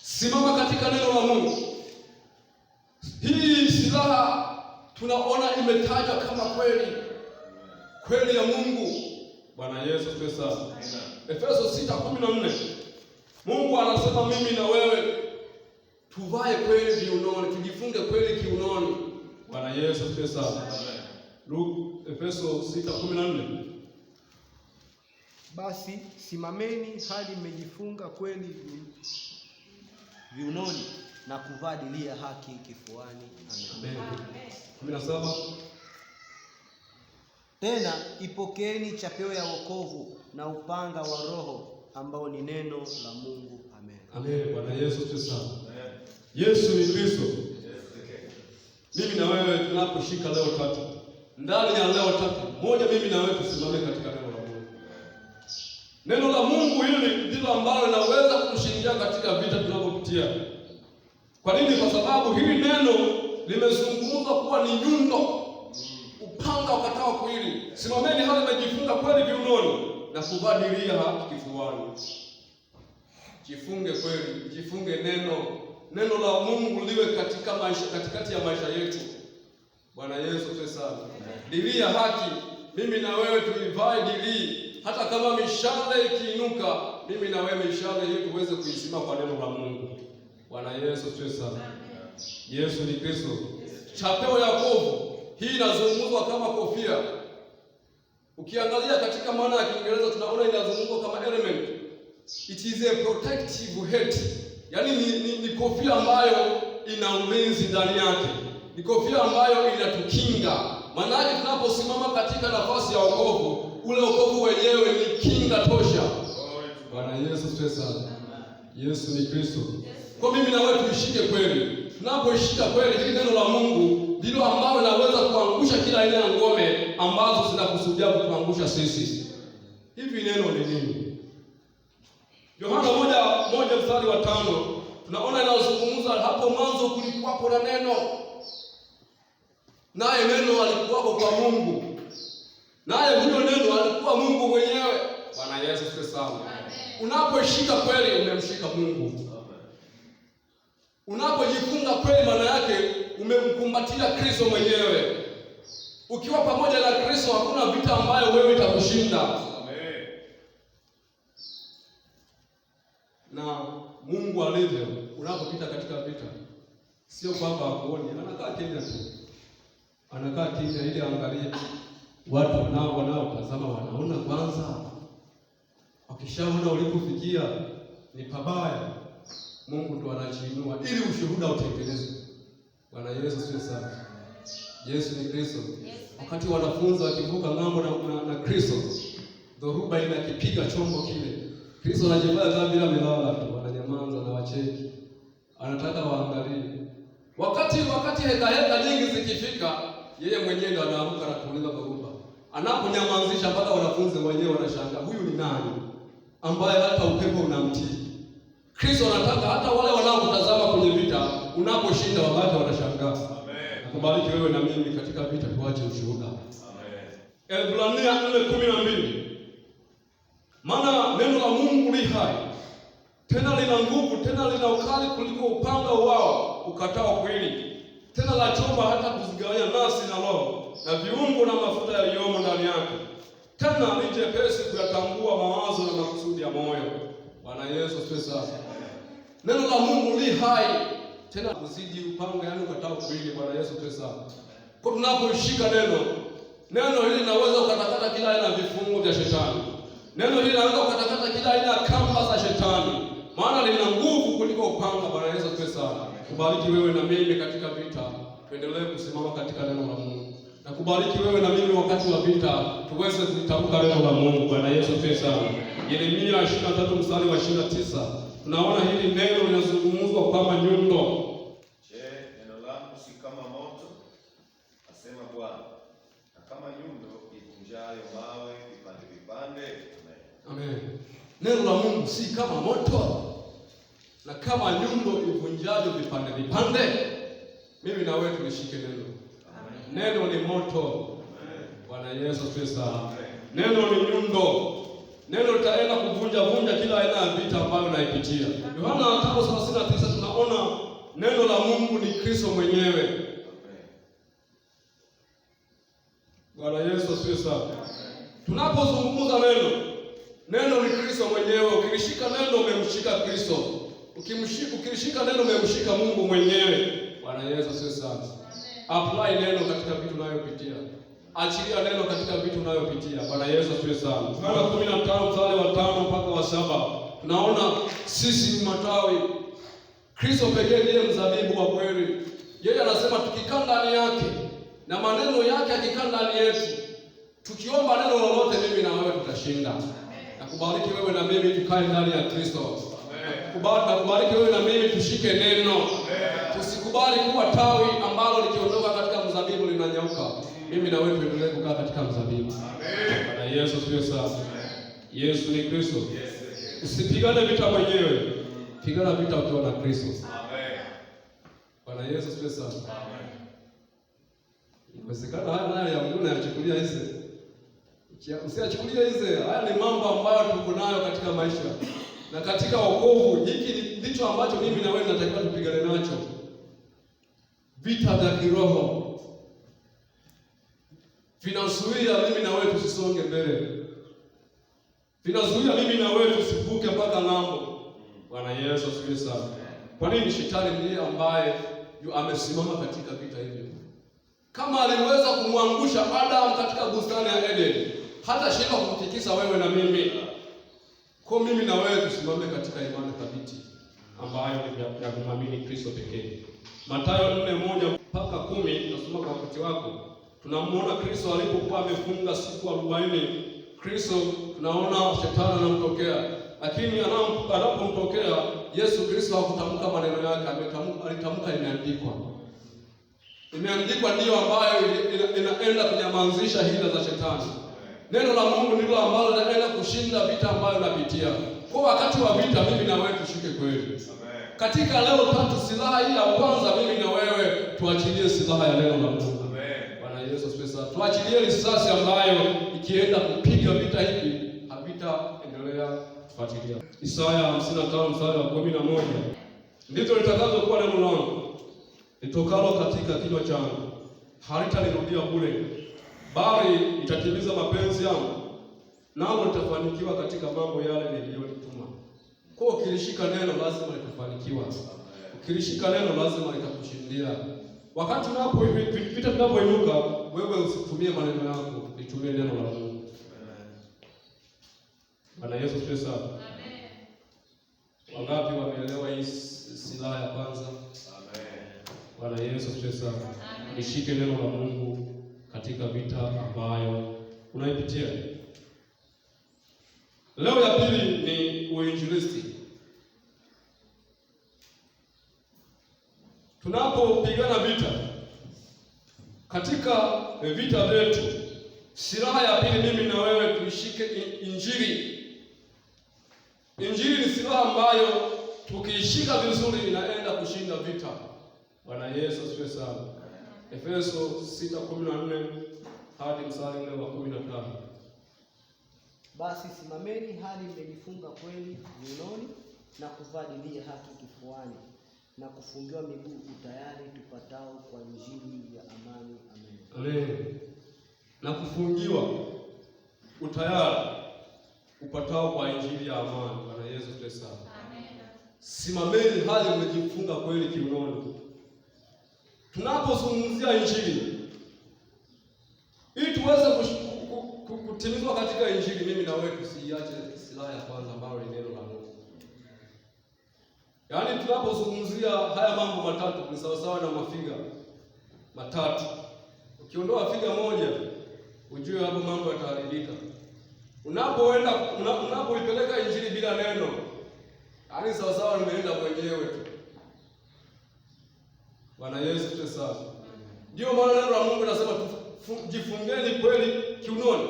simama katika neno la Mungu. Hii silaha tunaona imetajwa kama kweli, kweli ya Mungu. Bwana Yesu asifiwe sana. Efeso 6:14 Mungu anasema mimi na wewe tuvae kweli viunoni, tujifunge kweli kiunoni. Bwana Yesu asifiwe sana. Efeso 6:14. Basi simameni hali mmejifunga kweli viunoni na kuvaa diria haki kifuani. Amen. Amen. 17. Tena ipokeeni chapeo ya wokovu na upanga wa Roho ambao ni neno la Mungu. Amen. Amen. Bwana Yesu asifiwe sana. Yesu ni Kristo. Mimi na wewe tunaposhika leo tatu, ndani ya leo tatu moja, mimi na wewe tusimame katika neno la Mungu. Neno la Mungu hili ndilo ambalo linaweza kutushindia katika vita tunavyopitia. Kwa nini? Kwa sababu hili neno limezungumzwa kuwa ni nyundo, upanga ukatao kuwili. Simameni hali mmejifunga kweli viunoni na kuvaa diria kifuani. Jifunge kweli, jifunge neno. Neno la Mungu liwe katika maisha, katikati ya maisha yetu. Bwana Yesu asifiwe sana. Dirii ya haki, mimi na wewe tuivae dirii, hata kama mishale ikiinuka, mimi na wewe mishale hiyo tuweze kuizima kwa neno la Mungu. Bwana Yesu asifiwe sana. Yesu ni Kristo. Chapeo ya wokovu hii inazungumzwa kama kofia. Ukiangalia katika maana ya Kiingereza tunaona inazungumzwa kama element. It is a protective hat. Yaani ni kofia ambayo ina ulinzi ndani yake. Ni kofia ambayo inatukinga. Maana yake tunaposimama katika nafasi ya wokovu, ule wokovu wenyewe ni kinga tosha. Bwana Yesu asifiwe sana. Yesu ni Kristo. Kwa mimi na wewe tuishike kweli. Tunapoishika kweli hili neno la Mungu ndilo ambalo linaweza kuangusha kila aina ya ngome ambazo zinakusudia kutuangusha sisi. Hivi neno ni nini? Yohana 1:1 mstari wa 5 tunaona inazungumza hapo mwanzo kulikuwapo na neno, naye neno alikuwako kwa Mungu, naye huyo neno alikuwa Mungu mwenyewe. Bwana Yesu asifiwe sana. Unapoishika kweli umemshika Mungu. Unapojifunga kweli, maana yake umemkumbatia Kristo mwenyewe. Ukiwa pamoja na Kristo hakuna vita ambayo wewe itakushinda. Amen. Na Mungu alivyo, unapopita katika vita, sio kwamba hakuoni, anakaa kimya tu, anakaa kimya ili aangalie watu wanaotazama wanaona kwanza. Wakishaona ulipofikia ni pabaya, Mungu ndo anajiinua ili ushuhuda utengenezwe. Bwana Yesu asifiwe sana. Yesu ni Kristo. Wakati wanafunzi wakivuka ng'ambo na Kristo, dhoruba inakipiga chombo kile. Kristo anajifanya kama vile amelala tu, ananyamaza na wacheki, anataka waangalie. Wakati heka heka nyingi zikifika, yeye mwenyewe ndo anaamka na kuuliza dhoruba. Anaponyamazisha mpaka wanafunzi wenyewe wanashangaa, huyu ni nani ambaye hata upepo unamtii? Kristo anataka hata wale wanaokutazama kwenye vita, unaposhinda wabaki wanashangaa. Amen. Nakubariki wewe na mimi katika vita tuache ushuhuda. Amen. Ebrania 4:12. Maana neno la Mungu li hai, tena lina nguvu, tena lina ukali kuliko upanga wao ukatao kuwili, tena la choma hata kuzigawanya nafsi na roho na viungo na mafuta yaliyomo ndani yake, tena ni jepesi kuyatambua mawazo na makusudi ya moyo. Bwana Yesu asifiwe sana. Neno la Mungu li hai, tena kuzidi upanga, yaani ukatao kuwili. Bwana Yesu asifiwe sana. Kwa tunapoishika neno, neno hili linaweza kukatakata kila aina ya vifungo vya shetani. Neno hili linaweza kukatakata kila aina ya kamba za shetani, maana lina nguvu kuliko upanga. Bwana Yesu asifiwe sana. Kubariki wewe na mimi katika vita, tuendelee kusimama katika neno la Mungu. Na kubariki wewe na mimi wakati wa vita, tuweze kulitamka neno la Mungu. Bwana Yesu asifiwe sana. Yeremia 23 mstari wa 29, tunaona hili neno linazungumzwa kama nyundo. Je, neno langu si kama moto, asema Bwana, na kama nyundo ivunjayo mawe vipande vipande? Amen. Neno la Mungu si kama moto na kama nyundo ivunjayo vipande vipande. Mimi na wewe tulishike neno. Neno ni moto. Bwana Yesu asifiwe sana. Neno ni nyundo. Neno litaenda kuvunja vunja kila aina ya vita ambayo unaipitia. Yohana 5:39 tunaona neno la Mungu ni Kristo mwenyewe. Bwana Yesu asifiwe sana. Tunapozungumza neno, neno ni Kristo mwenyewe. Ukilishika neno umemshika Kristo. Ukilishika neno umemshika Mungu mwenyewe. Bwana Yesu asifiwe sana. Apply neno katika vitu unayopitia. Achilia neno katika vitu unayopitia. Bwana Yesu asifiwe sana. Yohana 15 mstari wa 5 mpaka wa 7. Tunaona sisi ni matawi. Kristo pekee ndiye mzabibu wa kweli. Yeye anasema tukikaa ndani yake na maneno yake akikaa ndani yetu, tukiomba neno lolote, mimi na wewe tutashinda. Nakubariki wewe na mimi tukae ndani ya Kristo. Nakubariki wewe na mimi tushike neno. Tusikubali kuwa tawi ambalo likiondoka katika mzabibu linanyauka. Mimi na wewe tuendelee kukaa katika mzabibu. Bwana Yesu asifiwe sana. Yesu ni Kristo. Usipigane vita mwenyewe. Pigana vita ukiwa na Kristo. Bwana Yesu asifiwe sana. Inawezekana haya nayo ya Mungu nayachukulia hizi. Usiyachukulie hizi. Haya ni mambo ambayo tuko nayo katika maisha na katika wokovu. Hiki ndicho ambacho mimi na wewe tunatakiwa tupigane nacho, vita vya kiroho vinazuia mimi na wewe tusisonge mbele, vinazuia mimi na wewe tusivuke mpaka ng'ambo. Bwana Yesu asifiwe sana. Kwa nini? Shetani ndiye ambaye yu amesimama katika vita hivyo. Kama aliweza kumwangusha Adam katika bustani ya Eden, hata shindwa kukutikisa wewe na mimi. Kwa mimi na wewe tusimame katika imani thabiti ambayo ni ya kumwamini Kristo pekee. Mathayo 4:1 mpaka 10, nasoma kwa wakati wako. Tunamuona Kristo alipokuwa amefunga siku 40. Kristo tunaona shetani anamtokea, lakini anapomtokea Yesu Kristo hakutamka maneno yake, alitamka imeandikwa. Imeandikwa ndiyo ambayo inaenda kunyamazisha hila za shetani. Neno la Mungu ndilo ambalo linaenda kushinda vita ambayo unapitia. Kwa wakati wa vita, mimi na wewe tushike kweli. Katika leo tatu, silaha hii ya kwanza, mimi na wewe tuachilie silaha ya neno la Mungu. Bwana Yesu asifiwe sana. Tuachilie risasi ambayo ikienda kupiga vita hivi havitaendelea kufuatilia. Isaya 55 mstari wa 11. Ndivyo litakavyokuwa neno langu litokalo katika kinywa changu, halitanirudia bure, bali itatimiza mapenzi yangu, nalo litafanikiwa katika mambo yale niliyolituma. Kwa ukilishika neno lazima litafanikiwa. Ukilishika neno lazima litakushindia. Wakati unapo vita vinapoinuka, wewe usitumie maneno yako, litumie neno la Mungu. Bwana Yesu asifiwe sana. Amen. Wangapi wameelewa hii silaha ya kwanza? Amen. Bwana Yesu asifiwe sana. Nishike neno la Mungu katika vita ambayo unaipitia. Leo ya pili ni uinjilisti. Tunapopigana vita, katika vita vyetu, silaha ya pili mimi na wewe tuishike Injili. Injili ni silaha ambayo tukiishika vizuri inaenda kushinda vita. Bwana Yesu asifiwe sana. Efeso 6:14 hadi mstari ule wa 15. Basi simameni hali mmejifunga kweli viunoni na kuvaa dirii haki kifuani na kufungiwa miguu utayari tupatao kwa injili ya amani. Amen. Amen. Na kufungiwa utayari upatao kwa injili ya amani. Bwana Yesu asifiwe sana. Amen. Simameni hali mmejifunga kweli kiunoni. Tunapozungumzia injili, ili tuweze kutimizwa katika injili, mimi na wewe tusiache silaha ya kwanza ambayo ni neno la Mungu. Yaani tunapozungumzia haya mambo matatu ni sawasawa na mafiga matatu. Ukiondoa figa moja, ujue hapo mambo yataharibika. Unapoenda unapoipeleka injili bila neno, yaani sawasawa umeenda mwenyewe tu. Bwana Yesu asifiwe sana. Ndio maana neno la Mungu linasema jifungeni kweli kiunoni.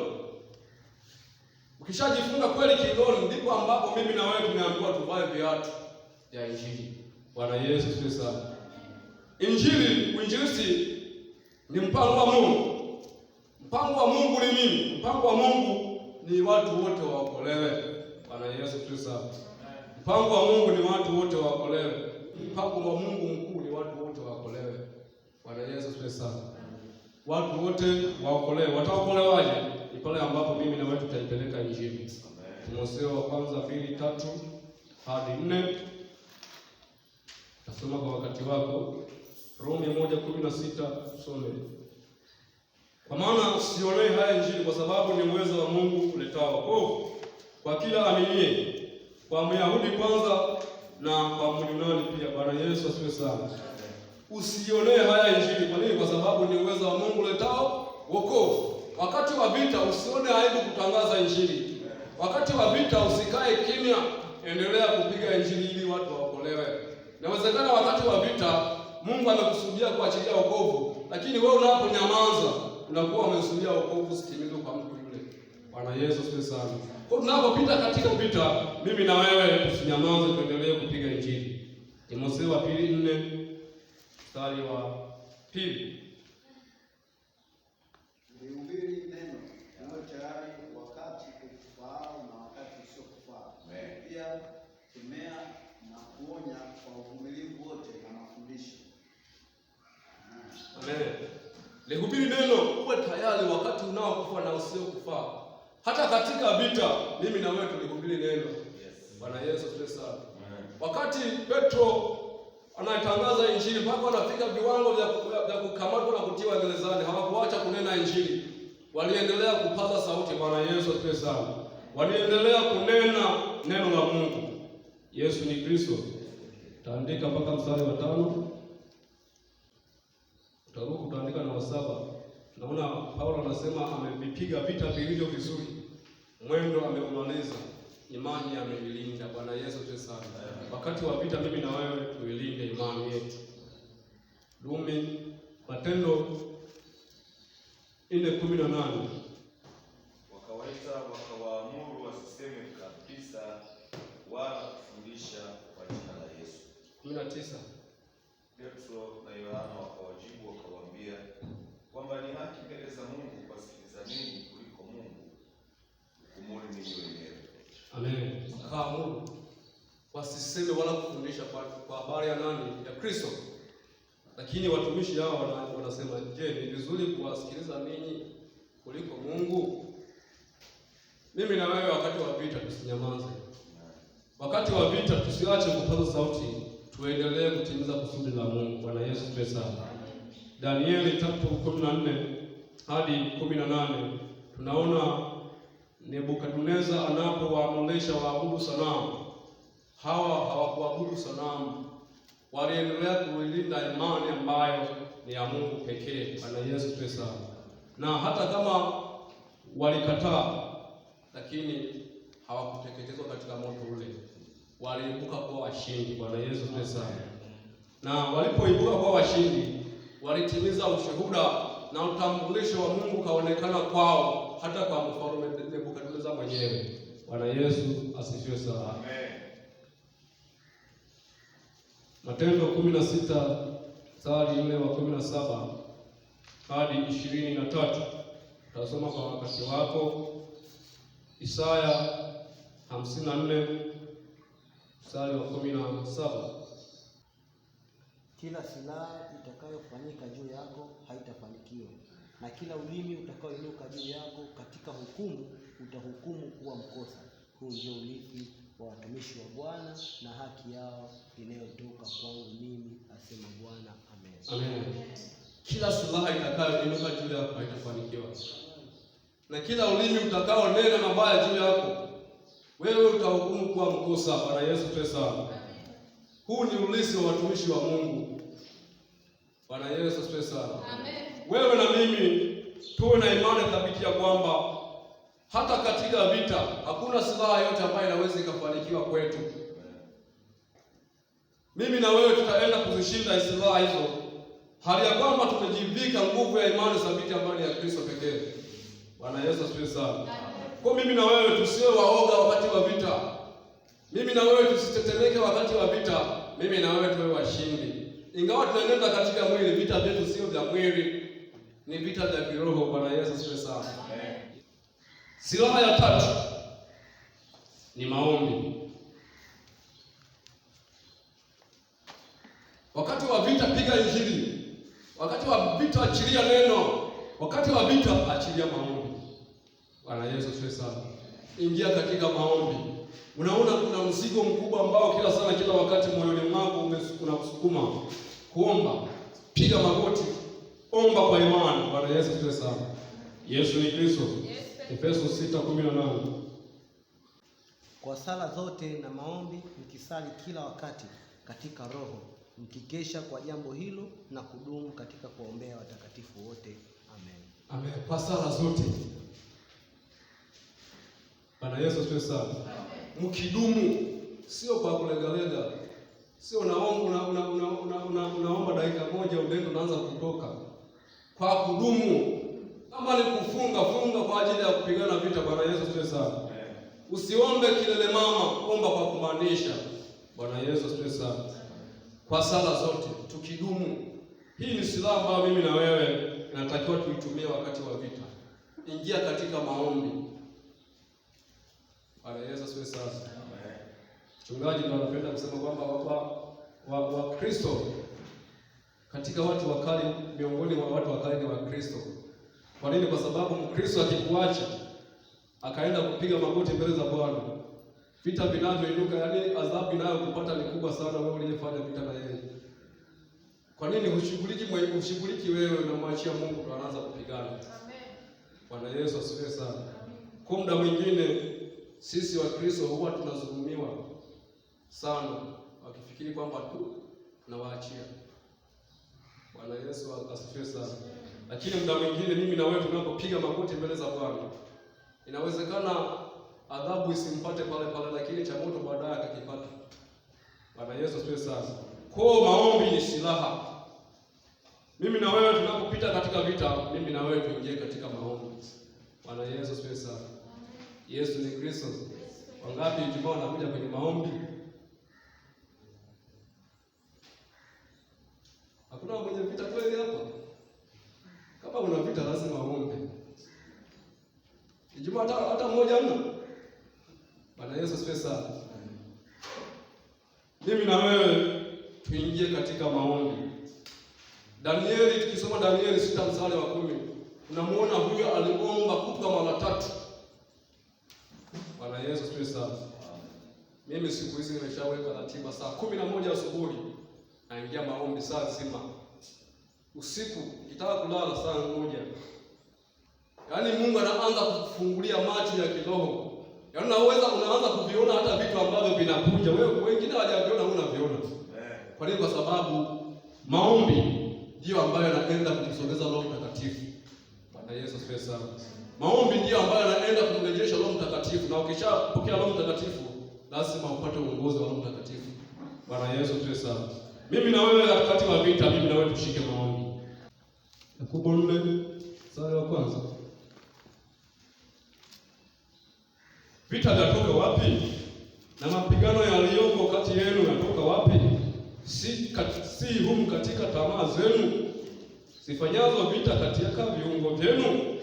Ukishajifunga kweli kiunoni, ndipo ambapo mimi na wewe tumeambiwa tuvae viatu vya Injili. Bwana Yesu asifiwe sana. Injili, uinjilisti ni mpango wa Mungu. Mpango wa Mungu ni nini? Mpango wa Mungu ni watu wote waokolewe. Bwana Yesu asifiwe sana. Mpango wa Mungu ni watu wote waokolewe. Mpango wa Mungu mkuu ni watu wote waokolewe. Bwana Yesu asifiwe sana. Watu wote waokolewe. Wataokolewaje? Ni pale ambapo mimi na wewe tutaipeleka Injili. Timotheo wa kwanza 2:3 hadi 4. Tasoma kwa wakati wako. Rumi 1:16 some. Kwa maana sionei haya Injili, kwa sababu ni uwezo wa Mungu uletao wokovu kwa kila aminiye, kwa Myahudi kwanza na kwa Myunani pia. Bwana Yesu asifiwe sana. Usionee haya Injili. Kwa nini? Kwa sababu ni uwezo wa Mungu uletao wokovu. Wakati wa vita usione aibu kutangaza Injili. Wakati wa vita usikae kimya, endelea kupiga Injili ili watu waokolewe. Inawezekana wakati wa vita Mungu amekusudia kuachilia wokovu, lakini wewe unaponyamaza unakuwa umezuia wokovu usitimizwe kwa mtu yule. Bwana Yesu asifiwe sana. Kwa tunapopita katika vita, mimi na wewe tusinyamaze, tuendelee kupiga Injili. Timotheo wa pili 4 mstari wa 2. Lihubiri neno, uwe tayari wakati ukufaao na wakati usiokufaa. Pia kemea na kuonya kwa uvumilivu wote na mafundisho. Amen. Lihubiri neno, uwe tayari wakati unaokufaa na usiokufaa. Hata katika vita, mimi na wewe tulihubiri neno. Bwana Yesu asifiwe sana. Wakati Petro anatangaza Injili mpaka wanafika viwango vya kukamatwa na kutiwa gerezani, hawakuacha kunena Injili. Waliendelea kupaza sauti. Bwana Yesu asifiwe sana. Waliendelea kunena neno la Mungu. Yesu ni Kristo. Taandika mpaka mstari wa 5. Utaruka utaandika na wa 7. Naona Paulo anasema amevipiga vita vilivyo vizuri, mwendo ameumaliza, imani ameilinda. Bwana Yesu asifiwe sana. Wakati wa vita, mimi na wewe tuilinde imani yetu. Rumi, Matendo 4:18. Wakawaita wakawaamuru wasiseme kabisa wala kufundisha kwa jina la Yesu. 19. Petro na Yohana wakawajibu wakawaambia kwamba ni haki mbele za Mungu kuwasikiliza ninyi kuliko Mungu. Hukumuni ninyi wenyewe. Amen. Wakaamuru wasiseme wala kufundisha kwa habari ya nani? Ya Kristo. Lakini watumishi hao wanasema, je, ni vizuri kuwasikiliza ninyi kuliko Mungu? Mimi na wewe wakati wa vita tusinyamaze. Wakati wa vita tusiache kupaza sauti, tuendelee kutimiza kusudi la Mungu. Bwana Yesu asifiwe sana. Danieli 3:14 hadi 18 tunaona Nebukadneza anapowaamurisha waabudu sanamu. Hawa hawakuabudu sanamu, waliendelea kuilinda imani ambayo ni ya Mungu pekee. Bwana Yesu asifiwe sana. Na hata kama walikataa, lakini hawakuteketezwa katika moto ule, waliibuka kuwa washindi. Bwana Yesu asifiwe sana. Na walipoibuka kuwa washindi, walitimiza ushuhuda na utambulisho wa Mungu kaonekana kwao, hata kwa mfalme Nebukadneza mwenyewe. Bwana Yesu asifiwe sana. Amen. Matendo 16 mstari ule wa 17 hadi 23. Utasoma kwa wakati wako. Isaya 54 mstari wa 17. Kila silaha itakayofanyika juu yako haitafanikiwa, na kila ulimi utakaoinuka juu yako katika hukumu utahukumu kuwa mkosa. Huu ndio urithi wa watumishi wa Bwana na haki yao inayotoka kwangu mimi, asema Bwana. Amen. Amen. Kila silaha itakayoinuka juu yako haitafanikiwa, na kila ulimi utakaonena mabaya juu yako wewe utahukumu kuwa mkosa. Bwana Yesu asifiwe sana. Huu ni urithi wa watumishi wa Mungu. Bwana Yesu asifiwe sana. Wewe na mimi tuwe na imani thabiti ya kwamba hata katika vita hakuna silaha yote ambayo inaweza ikafanikiwa kwetu. Mimi na wewe tutaenda kuzishinda silaha hizo, hali ya kwamba tumejivika nguvu ya imani thabiti ambayo ni ya Kristo pekee. Bwana Yesu asifiwe sana. Kwa mimi na wewe tusiwe waoga wakati wa vita. Mimi na wewe tusitetemeke wakati wa vita. Mimi na wewe tuwe washindi. Ingawa tunaenda katika mwili, vita vyetu sio vya mwili, ni vita vya kiroho. Bwana Yesu asifiwe sana. Silaha ya tatu ni maombi. Wakati wa vita piga Injili. Wakati wa vita achilia neno. Wakati wa vita achilia maombi. Bwana Yesu asifiwe sana. Ingia katika maombi. Unaona kuna mzigo mkubwa ambao kila sana kila wakati moyoni mwako unakusukuma kuomba. Piga magoti, omba kwa imani. Bwana Yesu asifiwe sana. Yesu ni Kristo. Efeso 6:18. Kwa sala zote na maombi mkisali kila wakati katika Roho, mkikesha kwa jambo hilo na kudumu katika kuombea watakatifu wote. Amen. Amen. Kwa sala zote. Bwana Yesu asifiwe sana. Mkidumu, sio kwa kulegalega. Sio unaomba unaomba dakika moja udendo unaanza kutoka. Kwa kudumu. Kama ni kufunga, funga kwa ajili ya kupigana vita. Bwana Yesu asifiwe sana. Usiombe kilele mama, omba kwa kumaanisha. Bwana Yesu asifiwe sana. Kwa sala zote tukidumu. Hii ni silaha ambayo mimi na wewe inatakiwa tuitumie wakati wa vita. Ingia katika maombi. Bwana Yesu asifiwe sana. Mchungaji ndo anapenda kusema kwamba Wakristo katika watu wakali, miongoni mwa watu wakali ni Wakristo. Kwa nini? Kwa sababu Mkristo akikuacha akaenda kupiga magoti mbele za Bwana, vita vinavyoinuka, yaani adhabu inayokupata ni kubwa sana wewe uliyefanya vita na yeye. Kwa nini hushughuliki wewe, unamwachia Mungu ndo anaanza kupigana? Amen. Bwana Yesu asifiwe sana. Kwa muda mwingine sisi Wakristo huwa tunazulumiwa sana, wakifikiri kwamba tu tunawaachia. Bwana Yesu asifiwe sana. Lakini muda mwingine mimi na wewe tunapopiga magoti mbele za Bwana, inawezekana adhabu isimpate pale pale, lakini cha moto baadaye akakipata. Bwana Yesu asifiwe sana. Kwa maombi ni silaha. Mimi na wewe tunapopita katika vita, mimi na wewe tuingie katika maombi. Bwana Yesu asifiwe sana. Yesu ni Kristo. Wangapi Ijumaa wanakuja kwenye maombi? Hakuna mwenye vita kweli hapa? Kama una vita lazima uombe. Ijumaa hata mmoja hamna. Bwana Yesu asifiwe sana. Mimi na wewe tuingie katika maombi. Danieli, tukisoma Danieli 6:10, tunamuona huyo aliomba kutwa mara tatu. Bwana Yesu asifiwe sana. Mimi siku hizi nimeshaweka ratiba, saa 11 asubuhi naingia maombi saa nzima. Usiku nikitaka kulala saa 1. Yaani Mungu anaanza kukufungulia macho ya kiroho. Yaani unaanza kuviona hata vitu ambavyo vinakuja. Wewe wengine hawajaviona, wewe unaviona. Kwa nini? Kwa sababu maombi ndiyo ambayo yanaenda kumsogeza Roho Mtakatifu. Bwana Yesu asifiwe sana. Maombi ndiyo ambayo yanaenda kumrejesha Roho Mtakatifu, na ukishapokea Roho Mtakatifu lazima upate uongozi wa Roho Mtakatifu. Bwana Yesu asifiwe sana. Mimi na wewe wakati wa vita, mimi na wewe tushike maombi. Yakobo 4:1. Vita vyatoka wapi? Na mapigano yaliyoko kati yenu yatoka wapi? Si humu katika tamaa zenu zifanyazo vita katika viungo vyenu?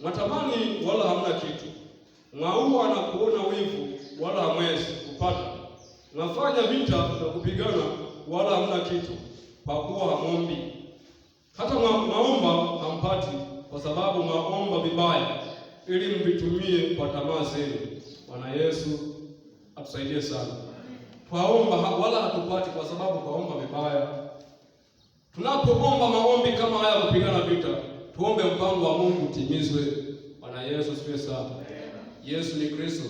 Mwatamani wala hamna kitu, mwaua na kuona wivu wala hamwezi kupata, mwafanya vita na kupigana wala hamna kitu, kwa kuwa hamombi. Hata mwaomba hampati, kwa sababu mwaomba vibaya, ili mvitumie kwa tamaa zenu. Bwana Yesu atusaidie sana. Twaomba wala hatupati, kwa sababu twaomba vibaya. Tunapoomba maombi kama haya kupigana vita, tuombe mpango wa Mungu utimizwe. Bwana Yesu asifiwe sana. Yesu ni Kristo.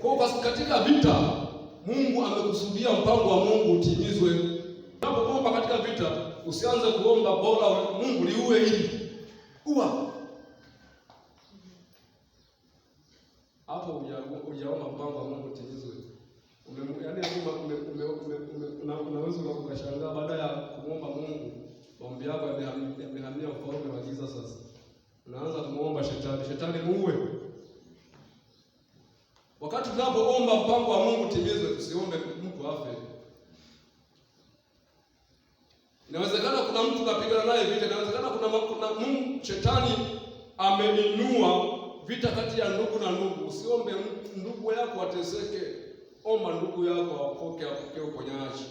Kwa katika vita Mungu amekusudia mpango wa Mungu utimizwe. Unapoomba katika vita, usianze kuomba bora Mungu liue hili. Ua. Hapo hujaomba mpango wa Mungu utimizwe. Yaani unaweza ukashangaa baada ya kumuomba Mungu, maombi yako yamehamia ufalme wa giza sasa. Unaanza kumuomba shetani, shetani muue. Tunapoomba mpango wa Mungu timizwe, tusiombe mtu afe. Inawezekana kuna mtu unapigana naye vita, inawezekana kuna Mungu shetani ameinua vita kati ya ndugu na ndugu. Usiombe ndugu yako ateseke, omba ndugu yako aokoke, apokee uponyaji.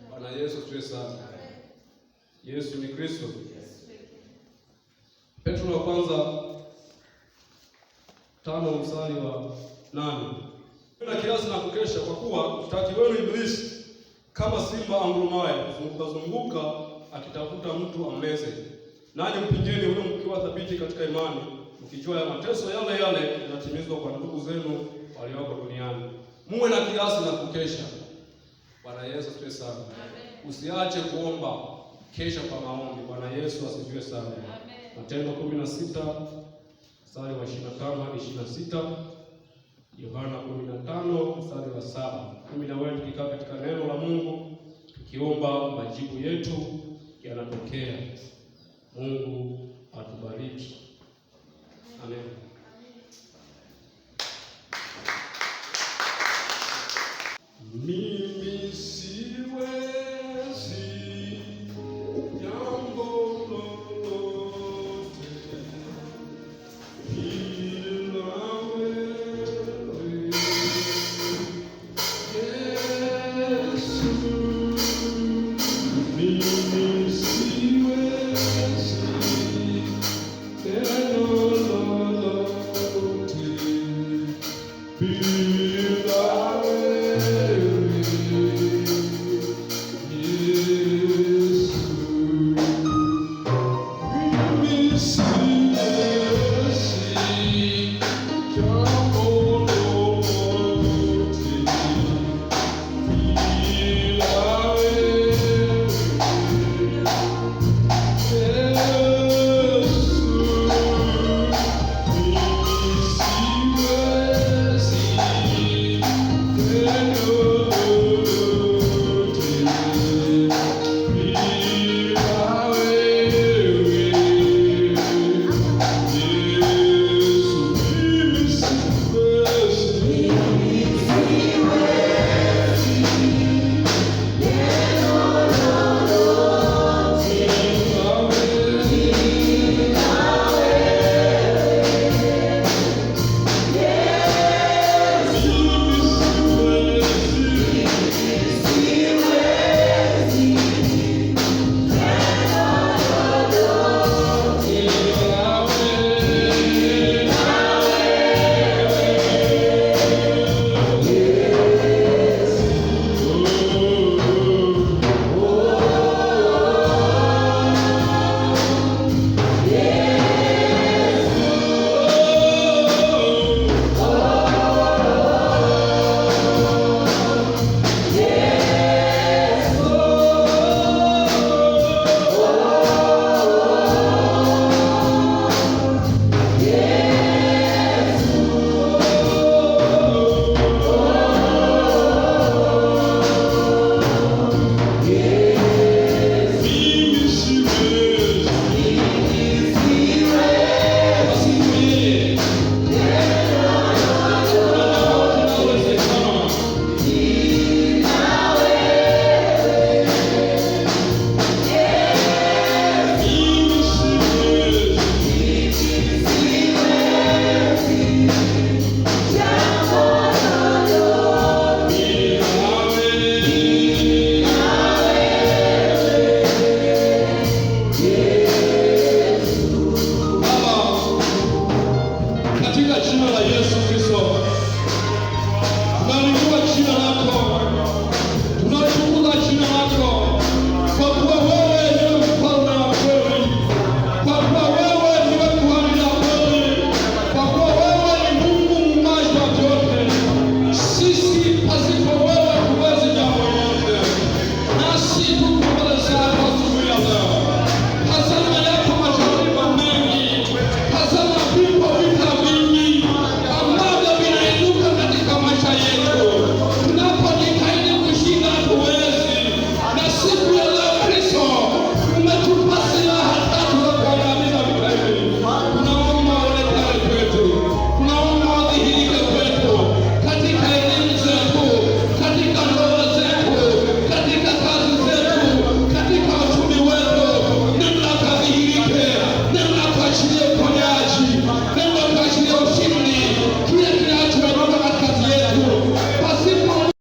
Bwana Yesu asifiwe sana. Yesu ni Kristo. Petro wa kwanza 5 mstari wa 8. Na kiasi na kukesha, kwa kuwa mshtaki wenu Ibilisi kama simba angurumaye huzunguka zunguka akitafuta mtu ammeze. Nanyi mpingeni huyo mkiwa thabiti katika imani, mkijua ya mateso yale yale yanatimizwa kwa ndugu zenu walioko duniani. Muwe na kiasi na kukesha. Bwana Yesu asifiwe sana. Usiache kuomba, kesha kwa maombi. Bwana Yesu asifiwe sana. Matendo 16 mstari wa 25 hadi 26. Yohana 15 mstari wa 7. Mimi na wewe tukikaa katika neno la Mungu tukiomba, majibu yetu yanatokea. Mungu atubariki. Amen. Mimi